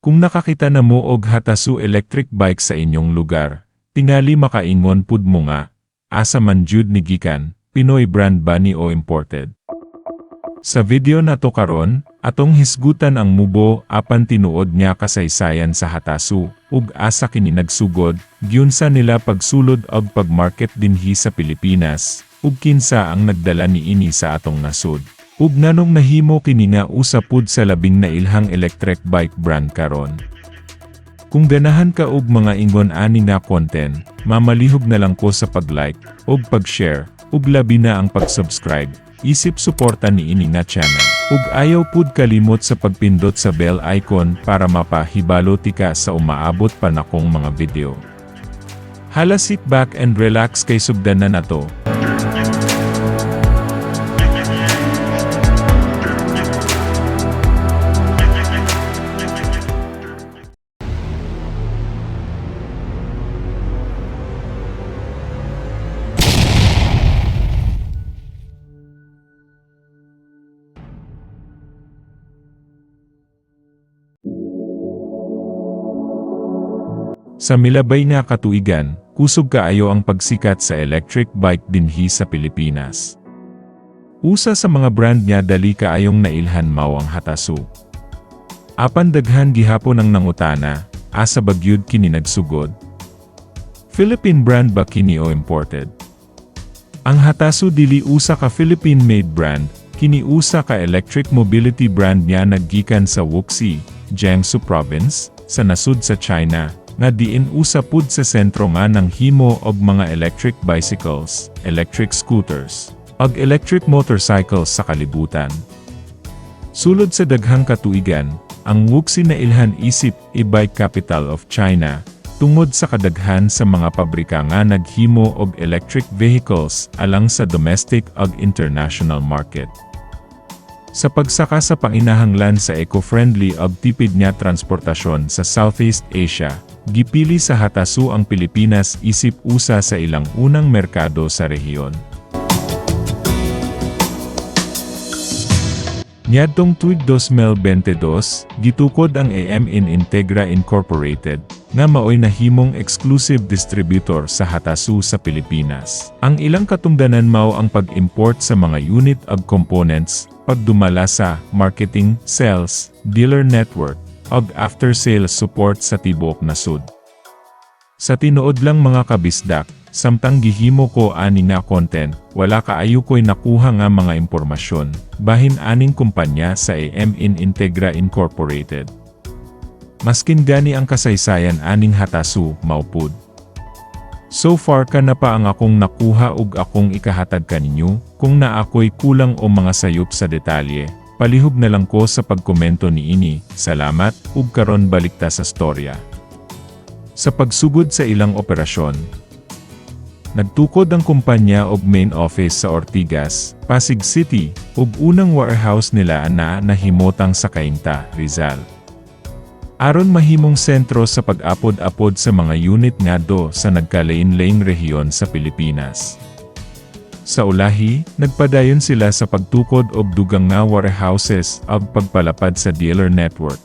Kung nakakita na mo og Hatasu electric bike sa inyong lugar, tingali makaingon pud mo nga, "Asa man jud ni gikan, Pinoy brand ba ni o imported?" Sa video nato karon, atong hisgutan ang mubo apan tinuod nga kasaysayan sa Hatasu, ug asa kini nagsugod, giunsa nila pagsulod og pagmarket dinhi sa Pilipinas, ug kinsa ang nagdala niini sa atong nasud, ug nganong nahimo kini nga usa pud sa labing nailhang electric bike brand karon. Kung ganahan ka og mga ingon ani nga content, mamalihog na lang ko sa pag-like ug pag-share, ug labi na ang pag-subscribe, isip suporta niini nga channel. Ug ayaw pud kalimot sa pagpindot sa bell icon para mapahibalo tika sa umaabot pa nakong mga video. Hala, sit back and relax kay sugdan na nato. Sa milabay nga katuigan, kusog kaayo ang pagsikat sa electric bike dinhi sa Pilipinas. Usa sa mga brand nga dali kaayong nailhan mao ang Hatasu. Apan daghan gihapon ang nangutana, asa ba gyud kini nagsugod? Philippine brand ba kini o imported? Ang Hatasu dili usa ka Philippine-made brand, kini usa ka electric mobility brand nga naggikan sa Wuxi, Jiangsu Province, sa nasud sa China, nga diin usa pud sa sentro nga nanghimo og mga electric bicycles, electric scooters, ug electric motorcycles sa kalibutan. Sulod sa daghang katuigan, ang Wuxi nailhan isip e-bike capital of China, tungod sa kadaghan sa mga pabrika nga naghimo og electric vehicles alang sa domestic ug international market. Sa pagsaka sa panginahanglan sa eco-friendly ug tipid nga transportasyon sa Southeast Asia, gipili sa Hatasu ang Pilipinas isip usa sa ilang unang merkado sa rehiyon. Niadtong tuig 2022, gitukod ang AM in Integra Incorporated, nga maoy nahimong exclusive distributor sa Hatasu sa Pilipinas. Ang ilang katungdanan mao ang pag-import sa mga unit ug components, pagdumala sa marketing, sales, dealer network, ug after-sales support sa tibuok nasud. Sa tinuod lang, mga kabisdak, samtang gihimo ko ani nga content, wala kaayo ko'y nakuha nga mga impormasyon bahin aning kumpanya sa AM in Integra Incorporated. Maskin gani ang kasaysayan aning Hatasu mao pud. So far kana pa ang akong nakuha ug akong ikahatag kaninyo. Kung naa ko'y kulang o mga sayop sa detalye, palihog na lang ko sa pagkomento niini. Salamat, ug karon balik ta sa storya. Sa pagsugod sa ilang operasyon, nagtukod ang kumpanya og main office sa Ortigas, Pasig City, ug unang warehouse nila na nahimutang sa Cainta, Rizal, aron mahimong sentro sa pag-apod-apod sa mga unit ngadto sa nagkalain-laing rehiyon sa Pilipinas. Sa ulahi, nagpadayon sila sa pagtukod og dugang nga warehouses ug pagpalapad sa dealer network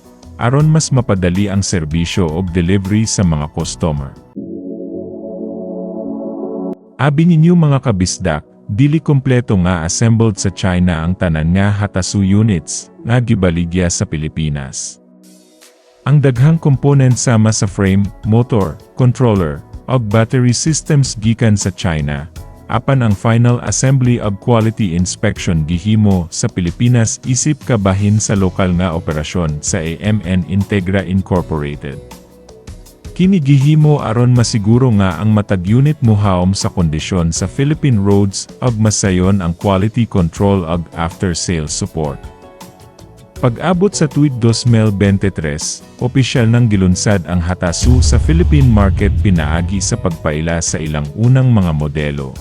aron mas mapadali ang serbisyo ug delivery sa mga customer. Abi ninyo, mga kabisdak, dili kompleto nga assembled sa China ang tanan nga Hatasu units nga gibaligya sa Pilipinas. Ang daghang component sama sa frame, motor, controller, ug battery systems gikan sa China, apan ang final assembly ug quality inspection gihimo sa Pilipinas isip kabahin sa lokal nga operasyon sa AMN Integra Incorporated. Kini gihimo aron masiguro nga ang matag unit muhaom sa kondisyon sa Philippine roads ug masayon ang quality control ug after-sales support. Pag-abot sa tuig 2023, opisyal nang gilunsad ang Hatasu sa Philippine market pinaagi sa pagpaila sa ilang unang mga modelo.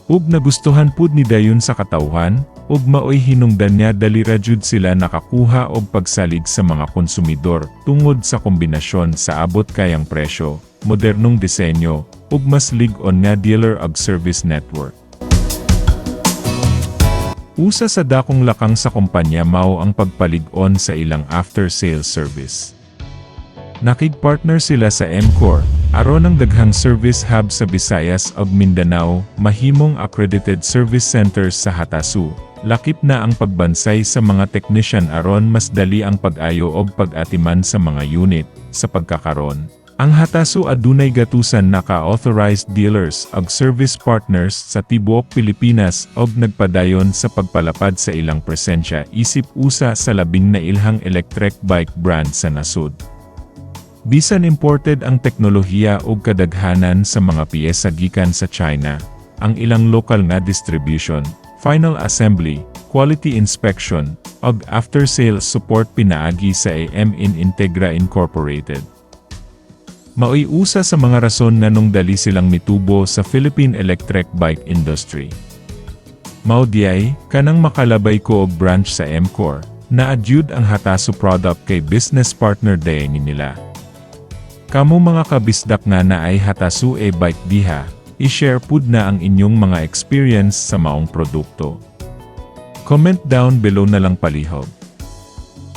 Ug nagustuhan pud ni dayon sa katawhan, ug maoy hinungdan nga dali ra jud sila nakakuha og pagsalig sa mga konsumidor tungod sa kombinasyon sa abot kayang presyo, modernong disenyo, ug mas lig-on nga dealer ug service network. Usa sa dakong lakang sa kumpanya mao ang pagpalig-on sa ilang after-sales service. Nakig-partner sila sa MCOR, aron ang daghang service hub sa Visayas ug Mindanao mahimong accredited service centers sa Hatasu. Lakip na ang pagbansay sa mga technician aron mas dali ang pag-ayo og pag-atiman sa mga unit. Sa pagkakaron, ang Hatasu adunay gatusan naka-authorized dealers ug service partners sa tibuok Pilipinas ug nagpadayon sa pagpalapad sa ilang presensya isip usa sa labing nailhang electric bike brand sa nasud. Bisan imported ang teknolohiya ug kadaghanan sa mga piyesa gikan sa China, ang ilang lokal nga distribution, final assembly, quality inspection, ug after-sales support pinaagi sa AM in Integra Incorporated. Maoy usa sa mga rason nganong dali silang mitubo sa Philippine electric bike industry. Mao diay, kanang makalabay ko og branch sa MCOR, naa jud ang Hatasu product kay business partner diay ni nila. Kamo, mga kabisdak nga naay Hatasu e-bike diha, i-share pud na ang inyong mga experience sa maong produkto. Comment down below na lang palihog.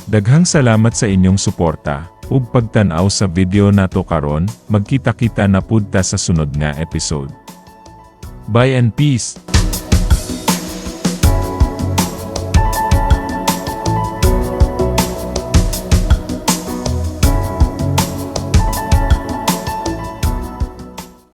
Daghang salamat sa inyong suporta ug pagtan-aw sa video nato karon. Magkita-kita na pud ta sa sunod nga episode. Bye and peace.